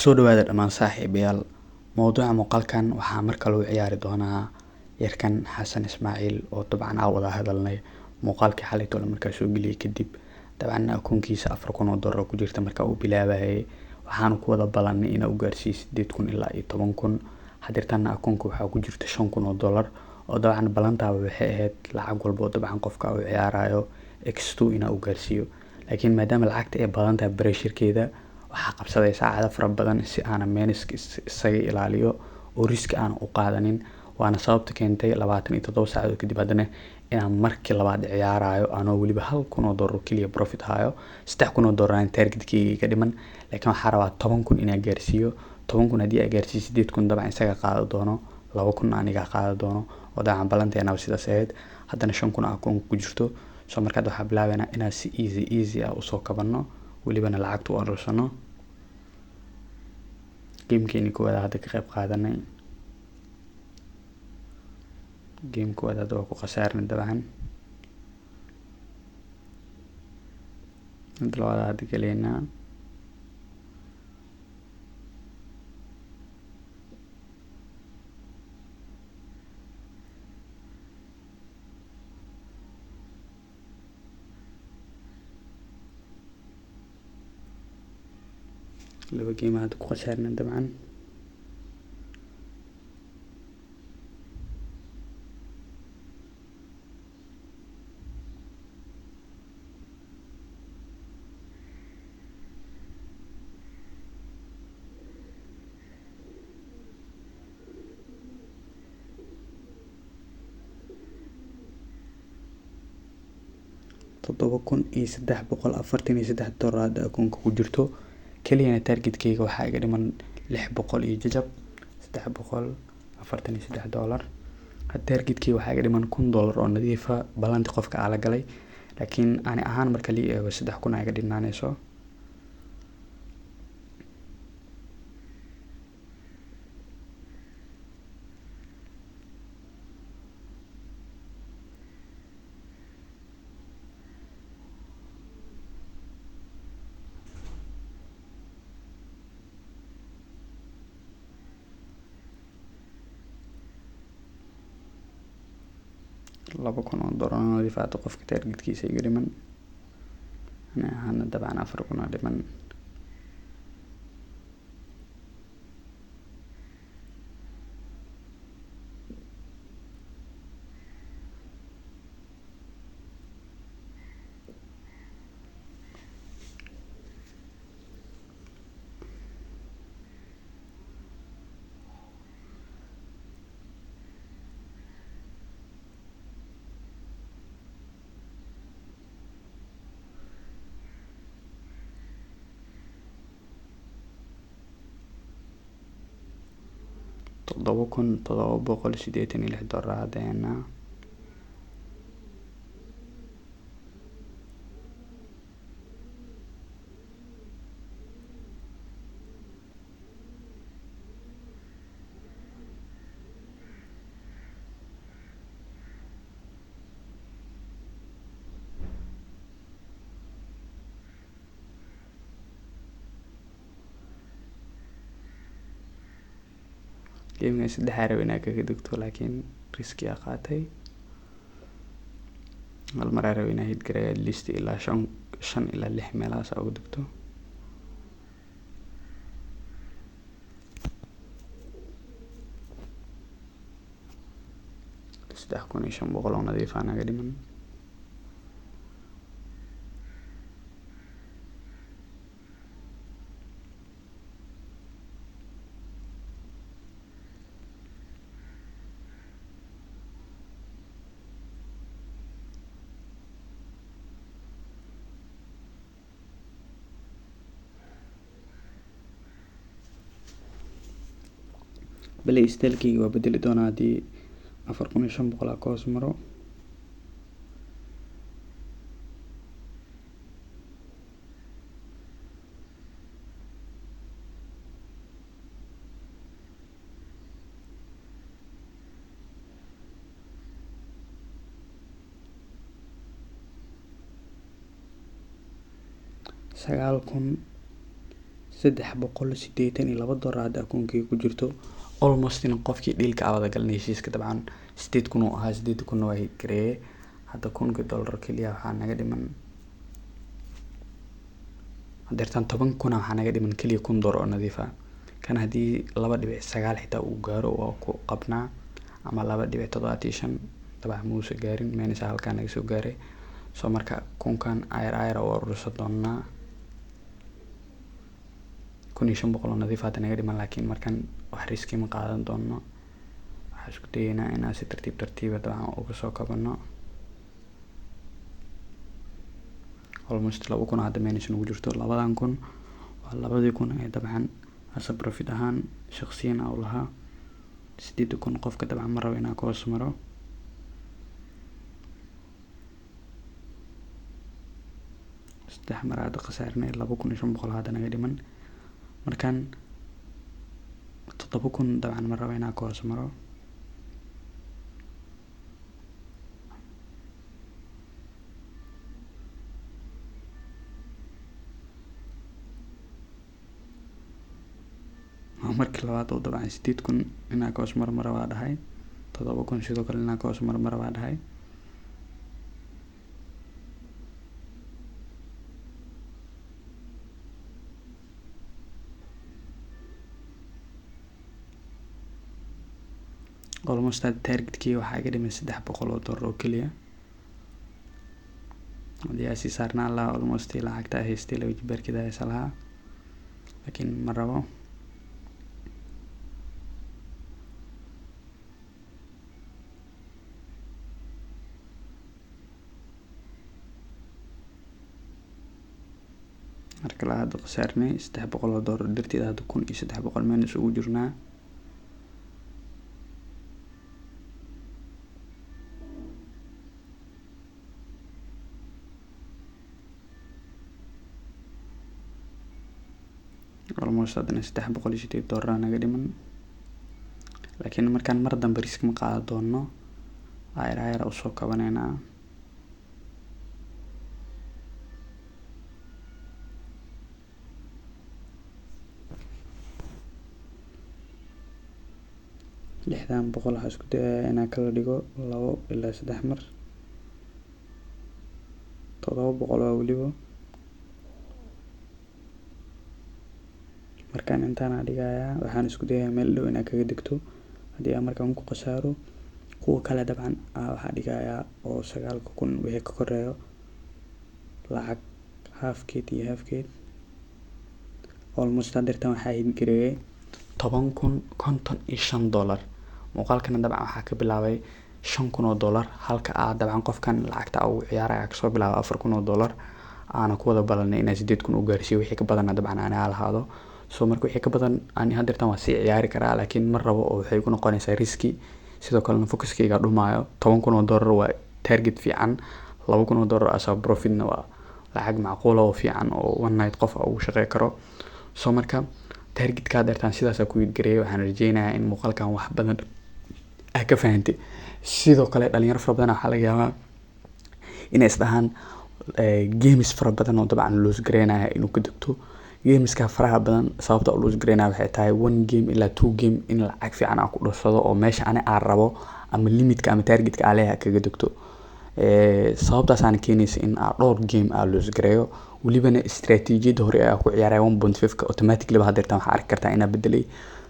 Soo dhawaada dhammaan saaxiibayaal. Mowduuca muuqaalkan waxaa mar kale u ciyaari doonaa yarkan Xasan Ismaaciil oo dabcan aan wada hadalnay muuqaalkii xalay tole markaa soo geliyay kadib. Dabcan akoonkiisa $4,000 ku jirta markaa uu bilaabayay, waxaanu ku wada ballanay inuu gaarsiiyo 8,000 ilaa iyo 10,000. Hadeertana akoonka waxaa ku jirta $5,000 oo dabcan ballantaaba waxay ahayd lacag walba oo dabcan qofka uu ciyaarayo x2 inuu u gaarsiiyo. Laakiin maadaama lacagta ay badan tahay pressure-keeda waxaa qabsaday saacado fara badan si aanan meeniska isaga ilaaliyo oo risk aan u qaadanin. Waana sababta keentay 27 saacadood kadib haddana inaan markii labaad ciyaarayo anoo weliba $1,000 keliya profit hayo. $3,000 aan targetkeyga ka dhiman, laakiin waxaa rabaa 10,000 inaan gaarsiiyo. 10,000 haddii aan gaarsiiyo 8,000 dabcan isaga qaada doono, 2,000 aniga qaada doono oo dabcan ballanteena sidaas ahayd. Haddana 5,000 akoonka ku jirto. So markaad waxaa bilaabeynaa inaan si easy easy ah usoo kabanno, welibana lacagta u aruursano. Gamekeeni koowaad hadda ka qayb qaadanay. Game koowaad hadda waa ku khasaarnay dabcan. Mid labaad hadda galeynaa. Laba game hadda ku khasaarnay dabcan. $7,343 hadda akoonka ku jirto. Keliyana targetkeyga waxaa iga dhiman 600 iyo jajab, $343. Hadda targetkeyga waxaa iga dhiman $1,000 oo nadiif ah ballanti qofka aan la galay. Laakiin ani ahaan marka la eego 3,000 aa iga dhinaanayso. $2,000 oo nadiif ah hadda qofka targetkiisa iga dhiman. Ani ahaana dabcan 4,000 aa dhiman. $7,786 hadda. Gamekan saddex aa rabay inaan kaga degto, laakiin riski aa qaatay. Hal mar aa rabay inaan hit gareeyo at least ilaa shan ilaa lix meelahaas aa uga degto. 3,500 oo nadiif ah naga dhiman. Play style-keyga waa bedeli doonaa haddii 4,500 aa ka hoos maro. $382 hadda akoonkeyga ku jirto. Almost in qofkii dealka aa wada galnay heshiiska dabcan 8,000 uu ahaa, 8,000-na waa hit gareeyay. Hadda $1,000 keliya waxaa naga dhiman. Hadeertaan 10,000 waxaa naga dhiman keliya $1,000 oo nadiif ah. Kan haddii 2.9 xitaa uu gaaro waa ku qabnaa, ama 2.75. Dabcan muusa gaarin, minus halkaa naga soo gaaray. So marka kunkan ayar ayar u urursan doonaa. 1,500 oo nadiif hadda naga dhiman, laakiin markan wax riski ma qaadan doono. Waxaan isku dayeynaa inaan si tartiib tartiiba dabcan uga soo kabano. Almost 2,000 hadda minus nagu jirto. Labadan kun waa 2,000 ee dabcan asa profit ahaan shaqsiyan u lahaa. 8,000 qofka dabcan ma rabo inaan ka hoos maro. Saddex mar hadda khasaarnay, 2,500 hadda naga dhiman. Markaan 7,000 dabcan ma rabo inaan ka hoos maro. Waa markii labaad oo dabcan 8,000 inaan ka hoos maro ma rabaa dhahay. 7,000 sidoo kale inaan ka hoos maro ma rabaa dhahay. Almost hadda targetkii waxaa iga dhiman $300 oo keliya. Haddii aan sii saarnaan lahaa, almost lacagta haystay laba jibaarkeeda haysan lahaa, laakiin ma rabo. Marka la hadda khasaarnay $300 darteed, hadda 1,300 minus ugu jirnaa. Almost haddana $308 naga dhiman, laakiin markaan mar dambe risk ma qaadan doono. Ayar ayar usoo kabaneynaa. 600 waxaa isku dayayaa inaan kala dhigo labo ilaa saddex mar. 700 waa weliba. Markaan intaan dhigayaa, waxaan isku dayayaa meel dhow inaan kaga degto. Haddii aan markaan ku khasaaro, kuwa kale dabcan waxaa dhigayaa oo 9,000 wixii ka koreeyo lacag halfkeed iyo halfkeed. Almost hadeertan waxaa hit gareeyay $10,055. Muuqaalkana dabcan waxaa ka bilaabay $5,000, halka aa dabcan qofkan lacagta ugu ciyaaraya kasoo bilaabay $4,000, aana ku wada balanay inaan 8,000 u gaarsiiyo. Wixii ka badanna dabcan ani aa lahaado. So marka wixii ka badan ani hadeertan waa sii ciyaari karaa, laakiin ma rabo oo waxay ku noqonaysaa riski. Sidoo kalena focuskayga dhumaayo. $10,000 waa target fiican. $2,000 asa profitna waa lacag macquul oo fiican oo one night qof ugu shaqey karo. So marka targetka hadeertan sidaas ku hit gareeyay. Waxaan rajeynayaa in muuqaalkan wax badan aa ka fahantay. Sidoo kale dhalinyaro fara badan waxaa laga yaabaa inay isdhahaan games fara badan oo dabcan lose gareynaya inuu ka degto. Gameska faraha badan sababta u lose gareynaya waxay tahay one game ilaa two game in lacag fiican aan ku dhursado oo meesha ani aan rabo ama limitka ama targetka aan leeyahay kaga degto. Sababtaas aan keenaysa in aan dhowr game aan lose gareeyo. Welibana istiraatiijiyadda hore ee aan ku ciyaaraya 1.5 ka automatically ba hadeertan waxaa arki kartaa inaa bedelay,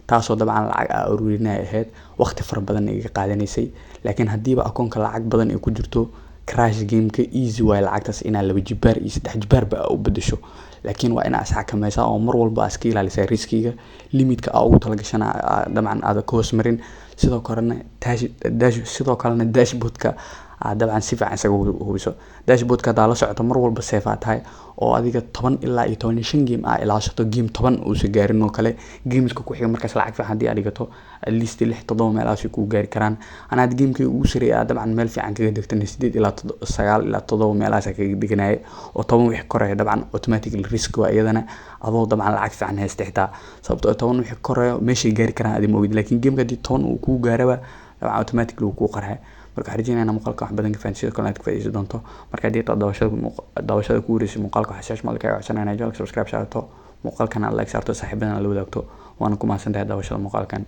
taasoo dabcan lacag aa ururinaya ahayd, waqti fara badan iga qaadanaysay. Laakiin haddiiba akoonka lacag badan ay ku jirto, crash gameka easy waaye lacagtaas inaa laba jibaar iyo saddex jibaarba aa u bedesho. Laakiin waa inaa isxakameysaa oo mar walba aa iska ilaalisaa riskiga, limitka aa ugu talagashana dabcan aada ka hoos marin. Sidoo kalena dash, sidoo kalena dashboardka aad dabcan si fiican isaga hubiso. Dashboardka haddaa la socoto mar walba safe aa tahay, oo adiga 10 ilaa iyo 15 game aa ilaashato, game 10 uusan gaarin oo kale, gameska ku xiga markaas lacag fiican haddii aad dhigato, at least lix toddoba meelahaas ay kuu gaari karaan. Ana hadda gamekii ugu sareeyay aa dabcan meel fiican kaga degtana 8 ilaa 9 ilaa 7 meelahaas aa kaga deganayay, oo 10 wixii koreeya dabcan automatically risk waa iyadana, adoo dabcan lacag fiican haysta xitaa, sababtoo ah 10 wixii koreeyo meeshay gaari karaan adi ma ogid. Laakiin gameka haddii 10 uu kuu gaaraba, dabcan automatically wuu kuu qarxay. Marka waxaan rajeynaya inaa muuqaalka wax badan ka fahanto, sidoo kalena aad ka faa'iideysan doonto. Marka haddii aad daawashada ku wareysay muuqaalka, waxaa si xushmad leh kaaga codsanaya inaad channelka subscribe saarto. Muuqaalkan aad like saarto, saaxiibadana la wadaagto, waana ku mahadsantahay daawashada muuqaalkan.